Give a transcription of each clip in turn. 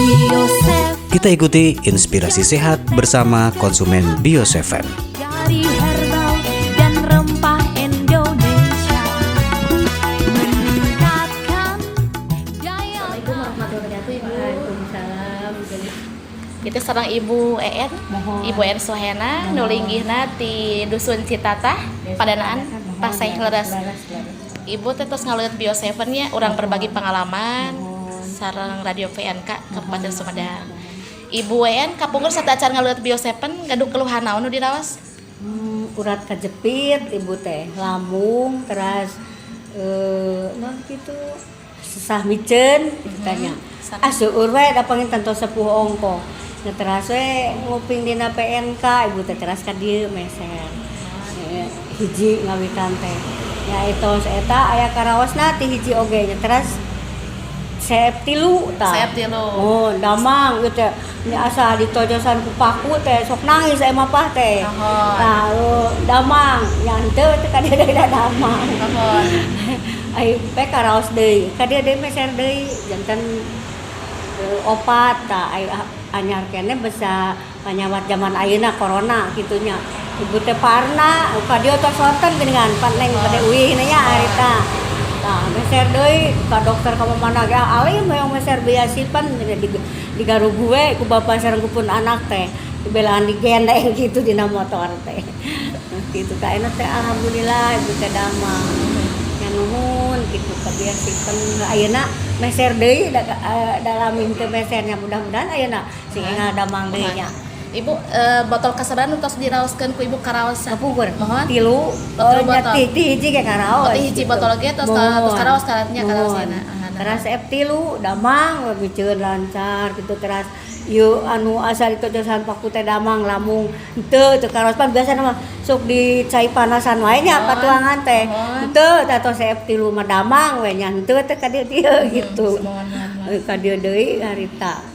Bio Kita ikuti inspirasi sehat bersama konsumen Bio 7. Dari herbal dan rempah Indonesia meningkatkan daya Assalamualaikum warahmatullahi wabarakatuh, Ibu. Waalaikumsalam. Kita sareng Ibu EN, Mohon. Ibu En Suhena, nu linggihna di Dusun Citatah, Padanaan, Paseh, leres. Ibu teh tos ngaleueut Bio 7 nya, urang berbagi pengalaman sareng Radio PNK Kabupaten Sumedang. Ibu EN kapungkur sateuacan ngaleueut Bio 7 gaduh keluhan naon nu diraos? Urat kejepit ibu teh, lambung, terus naon gitu, sesah miceun gitu tanya. Ah, seueur we da panginten tos sepuh ongkoh. Nah, teras we nguping dina PNK ibu teh, teras ka dieu meser. Hiji ngawitan teh. Ya itu eta aya karaosna ti hiji oge nya, teras seep tilu tah. Seep tilu. Oh, damang ieu teh nya, asa ditojosan ku paku teh sok nangis aya mapah teh. Mohon. Nah, damang nya henteu teh ka dieu deui da damang. Mohon. Ai pe karaos deui, ka dieu deui meser deui, janten opat tah. Ai anyar keneh bisa panyawat zaman ayeuna corona kitu nya. Ibu teh parna ka dieu tos sonten geuningan pan neng bade uih nya harita. Tah, meser deui ka dokter ka mana ge alim hoyong meser biasipan di garugu we ku bapak sareng ku pun anak teh. Dibelaan digendeng gitu dina motor teh. Gitu ka ayeuna teh alhamdulillah ibu teh damang. Nya nuhun gitu ka biasipan, ayeuna meser deui da, dalam teu mesernya, mudah-mudahan ayeuna sing enggal damang deui nya. Ibu, botol kasabaraha nu tos diraoskeun ku Ibu karaos? Kapungkur. Mohon. Tilu. Botol Oh, nya botol. ti hiji ge karaos. Oh, ti hiji gitu. botol ge tos Mohon. Tos karaos karatnya Mohon. karaosna. Teras F tilu damang miceun lancar gitu, teras ieu anu asa ditojosan paku teh damang, lambung henteu teu karaos. Pan biasana mah sok di cai panasan wae nya patuangan teh. Henteu tah, tos F tilu mah damang we nya, henteu teh ka dieu dieu gitu. Mohon, mohon, mohon. Ka dieu deui harita.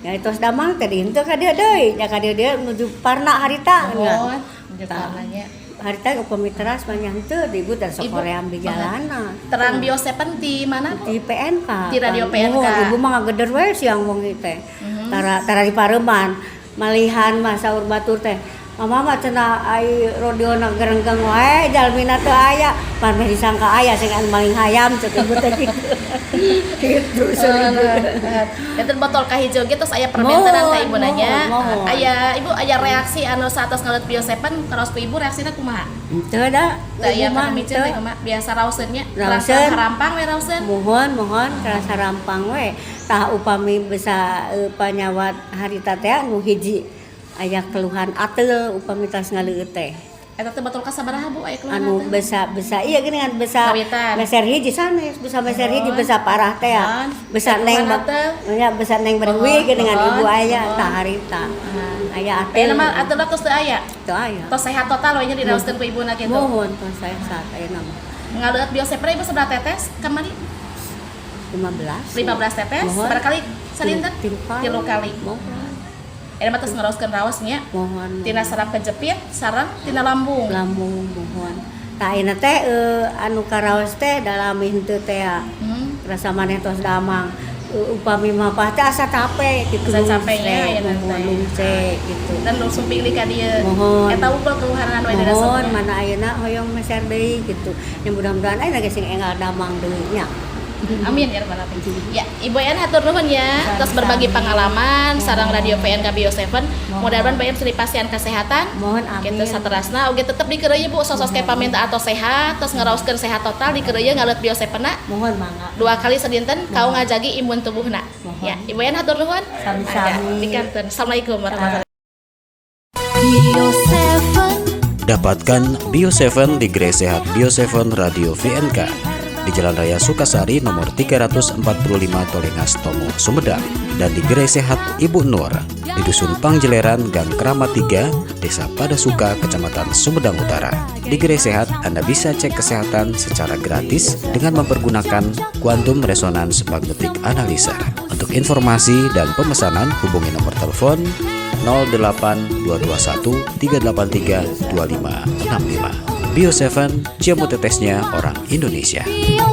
Ya tos damang teh henteu ka dieu deui, nya ka dieu dieu nuju parna harita. Mohon. Nuju Tah. Parnanya. Harita upami teras banyak henteu di ibu teh sok Ibu, hoream di jalanan. Terang Bio 7 di mana, Bu? Di PNK. Di radio PNK. Mohon, ibu mah ngageder we siang wengi teh. Tara tara di pareuman. Malihan mah saur batur teh. "Mama mah," cenah, "ai radiona gerenggeng wae, jalmina teu aya." Pan meh disangka aya sing anu maling hayam cek ibu teh gitu. Gitu saur ibu. Eta botol kahiji oge tos aya perbentenan ka ibu nanya. Mohon, mohon. Aya ibu aya reaksi anu saatos ngaleueut Bio 7 karaos ku ibu, reaksina kumaha? Henteu da. Teu aya Ibu mah kana miceun henteu. Teh kumaha? Biasa raoseun nya. Raoseun. Rasa harampang we raoseun. Mohon, mohon, kerasa rampang we. Tah, upami bisa panyawat harita teh anu hiji aya keluhan atel upami tos ngaleueut teh. Eta teh botol kasabaraha, Bu, aya keluhan Anu teh? Besa besa iya gini kan besa Kawitan. Meser hiji sanes bisa meser hiji besa parah teh ya. Mohon. Besa neng Keluhan atel. Ya besa neng berwi Mohon, gini dengan mohon, ibu aya mohon. Tah harita. Aya atel. Ayeuna mah atel tos teu aya. Teu aya. Tos sehat total we nya diraoskeun ku ibuna kitu. Mohon, tos sehat ayeuna mah. Ngaleueut Bio 7 ibu sabaraha tetes kamari? 15. 15 tetes. Mohon. Sabaraha kali sadinten? Tilu kali. Tilu kali. Mohon. Eta mah tos ngaraoskeun raos nya. Mohon. Tina saraf kejepit sareng tina lambung. Lambung, mohon. Tah, ayeuna teh anu karaos teh dalam henteu teh ya. Rasa maneh tos damang. Upami mapah teh asa capek gitu. Asa capeknya ayeuna Mohon, teh. Lungse gitu. Dan lu sumping di ka dieu. Mohon. Eta unggul keluhan anu aya Mohon, dirasana. Mana ayeuna hoyong meser deui gitu. Ya mudah-mudahan ayeuna ge sing enggal damang deui nya. Amin ya rabbal alamin. Ya, Ibu En hatur nuhun ya, terus berbagi pengalaman sareng radio PNK Bio 7. Mudah-mudahan Bu En sri pasihan kesehatan. Mohon, amin. Gitu saterasna oge tetep dikereuy, Bu, sos kayak paminta atau sehat, terus ngaraoskeun sehat total dikereuy ngaleueut Bio 7 na. Mohon, mangga. Dua kali sedinten kau ngajagi imun tubuhna. Mohon. Ya, Ibu En hatur nuhun. Sami-sami. Dikantun. Assalamualaikum warahmatullahi. Bio 7. Dapatkan Bio 7 di Gerai Sehat Bio 7 Radio VNK di Jalan Raya Sukasari nomor 345 Tolengas Tomo, Sumedang dan di Gerai Sehat Ibu Nur di Dusun Pangjeleran, Gang Keramat 3, Desa Padasuka, Kecamatan Sumedang Utara. Di Gerai Sehat, Anda bisa cek kesehatan secara gratis dengan mempergunakan Quantum Resonance Magnetic Analyzer. Untuk informasi dan pemesanan, hubungi nomor telepon 08221 383 2565. Bio 7, jamu tetesnya orang Indonesia. Bio